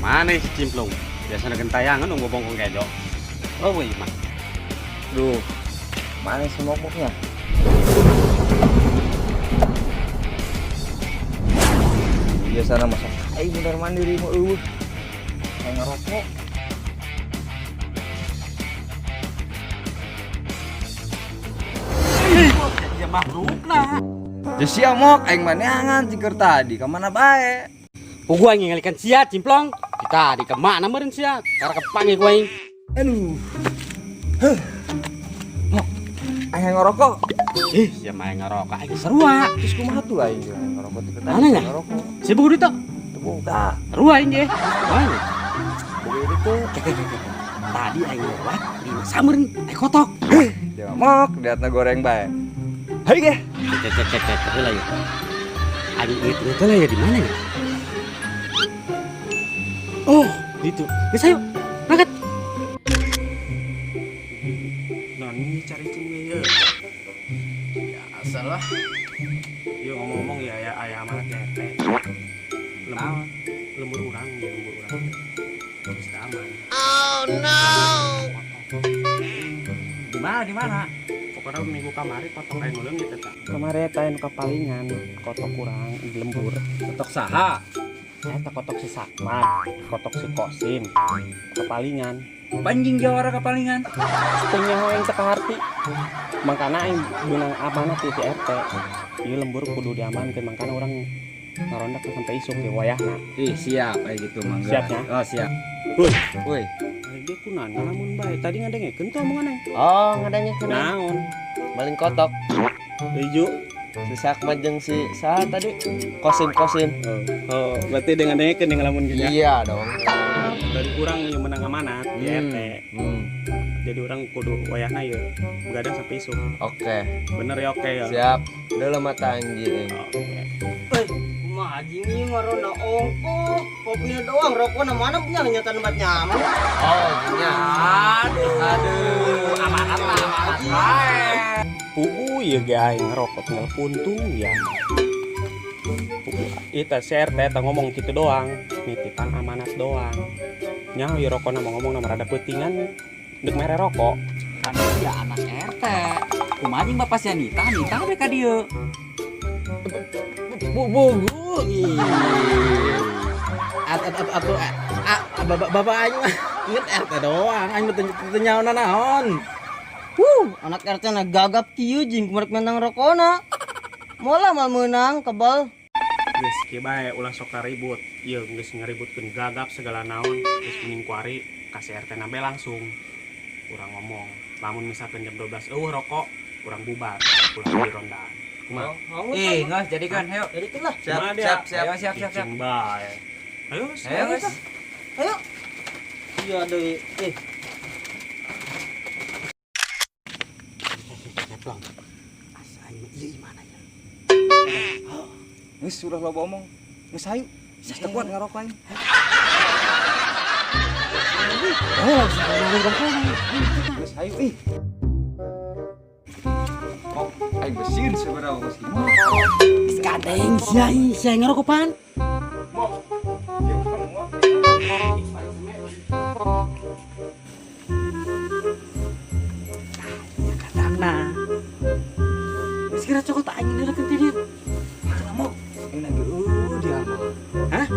Mana si Cimplung? Biasanya gentayangan nunggu bongkong kejo. Oh, iya mah. Duh, mana si mokoknya? Biasana masak aing bener mandiri mau eueuh. Kayak ngerokok. Ya makhluk lah. Ya sia mok aing mah neangan cingker tadi ka mana bae. Gua ngingalikan sia Cimplong. Kita di kemana meureun sia? Karena kepanggil gua aing. Aduh. Huh. Mok, aing ngerokok. Ih, sia mah ngerokok aing sarua. Terus kumaha tuh aing ngerokok teh tadi? Mana nya? Ngerokok. Sibuk duit tuh. Teu boga. Sarua aing ge. Mana? Boga itu. Keke keke. Tadi aing lewat di sameureun aing kotok. Dia mok, liatna goreng bae. Hai ge. Cek cek cek cek heula ya. Aing inget-inget heula ya di mana ya? Oh, itu. Geus ayo. Berangkat. Nah, ini cari cing ya. Biasa lah. Ya ngomong-ngomong ya ya ayah amanat ya RT. Lembur, lembur urang ya lembur urang. Terus aman. Oh no. Di mana di mana? Pokoknya minggu kamari kotok aing leungit eta. Kamari eta anu kapalingan kotok urang di lembur. Kotok saha? Eta kotok si Sakman, kotok si Kosim. Kapalingan. Panjing jawara kapalingan. Teu nyaho aing teu kaharti. Mangkana aing beunang amanat ti RT. Ieu lembur kudu diamankeun mangkana urang ngaronda sampai isuk ya wayahna. Ih, siap kayak gitu mangga. Siap, ya? Oh, siap. Woi. Woi. Ai dia kunaon ngalamun bae. Tadi ngadengekeun tuh omongan aing. Oh, ngadengekeun. Naon? Maling kotok. Iju. Si Sakma jeung si saha tadi? Kosim Kosim. Oh, berarti dengan dengekeun yang ngalamun gini ya. Iya dong. Dari urang yang menang amanat di RT. Jadi urang kudu wayahna ya begadang sampai isuk. Oke, Bener ya oke ya. siap. Udah mata anjing. Oke. Kumaha anjing ieu ngaronda ongkoh, kopinya doang, rokokna mana punya nyata tempat nyaman. Oh, nya. Aduh. Aduh, amanat lah, amanat bae. Pugu ya ge aing ngerokok tinggal puntung ya. Pugu eta si RT eta ngomong gitu doang, nitipan amanat doang. Nyaho ieu rokokna mau ngomong nama rada peutingan deuk mere rokok. Kan dia anak RT. Kumaha jeung bapak si Anita, Anita we ka dieu. Bu bu. At at at atuh a bapak bapak aing mah inget RT doang, aing mah teu nyaho naon. Wuh, anak RT na gagap kieu jeung kumaha menang rokona. Moal mal meunang kebal. Geus kieu bae ulah sok ribut. Ieu geus ngaributkeun gagap segala naon, geus mending kuari ka si RT na langsung. Urang ngomong, lamun misalkan jam 12 eueuh rokok, urang bubar, ulah di rondaan. Kumaha? Ih, geus jadikeun, hayo. Jadikeun lah. Siap, Kumaha dia? siap, siap. Ayo, siap, siap, siap. Cicing bae. Ayo, Ayo, geus. Ayo. Iya deui. Eh, Ceplong. Asa aing mah ieu mana ya? Geus ulah loba omong. Geus hayu. Geus teu kuat ngarokok aing. Geus hayu ih. Mok, aing besin sebenarnya geus gimana? Geus kadeng sia ih, sia ngerokok pan. Mok. Ya mok. Ya kadangna. Geus kira cokot aing neurekeun ti dieu. Cenah mok. Aing lagi eueuh dia mah. Hah?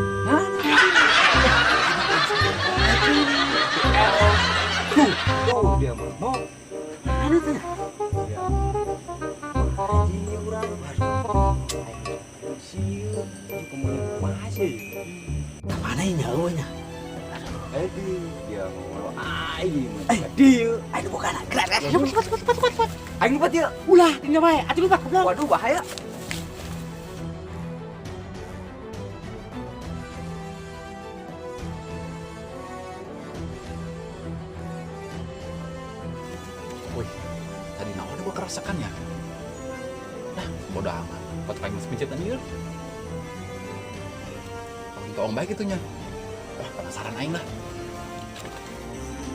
Tuh dia mah. Mok. Mana teh? Ya. Haji urang. Aduh. Aing sieun. Kumaha kumaha sih? Mana ieu nyawa nya? Aduh, dia mau aing mah. Dieu. Aing bukan gerak gerak. Cepat cepat cepat cepat cepat. Aing lupa dieu. Ulah tinggal bae. Atuh lupa goblok. Waduh bahaya. Wih, tadi naon gua kerasakan ya? Nah, bodoh amat. Kotak aing geus pencet anjir. Paling toong baik itunya. Wah, penasaran aing lah.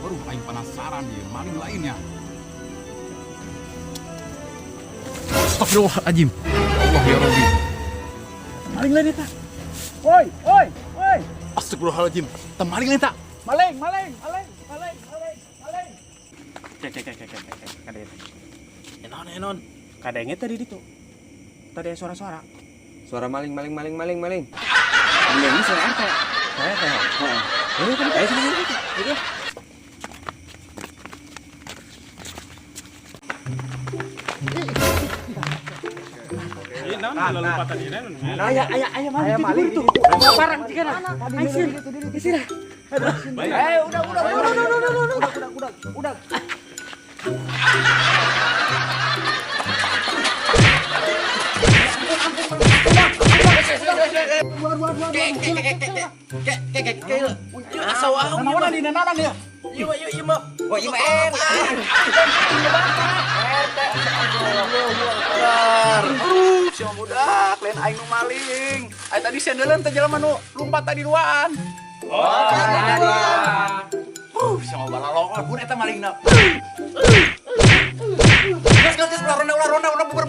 Waduh, aing penasaran dia, maling lainnya. Astagfirullahaladzim. Ya Allah ya Rabbi. Maling lain eta. Woi, woi, woi. Astagfirullahaladzim. Teu maling eta. Maling, maling, maling, maling, maling, maling. Cek cek cek cek cek cek. Kadenge. Enon, enon. Kadenge tadi ditu. Tadi ada suara-suara. Suara maling maling maling maling maling. Ini suara RT. Saya teh. Heeh. Eh, sini sini. Sini. Iya, naon kalau lupa tadi naon. Aya aya aya maling maling itu. Parang jika na. Aing sieun. Sieun. Eh, udah udah udah udah udah udah udah udah udah. Naon di nananan ya? Iya, iya, iya, mah. Oh, iya mah RT. Aduh, si budak, lain aing nu maling. Aing tadi sendeleun teh jelema nu lumpat tadi duaan. Oh, si balalokol pun eta malingna. Gas gas gas ulah ronda ulah ronda ulah bubar.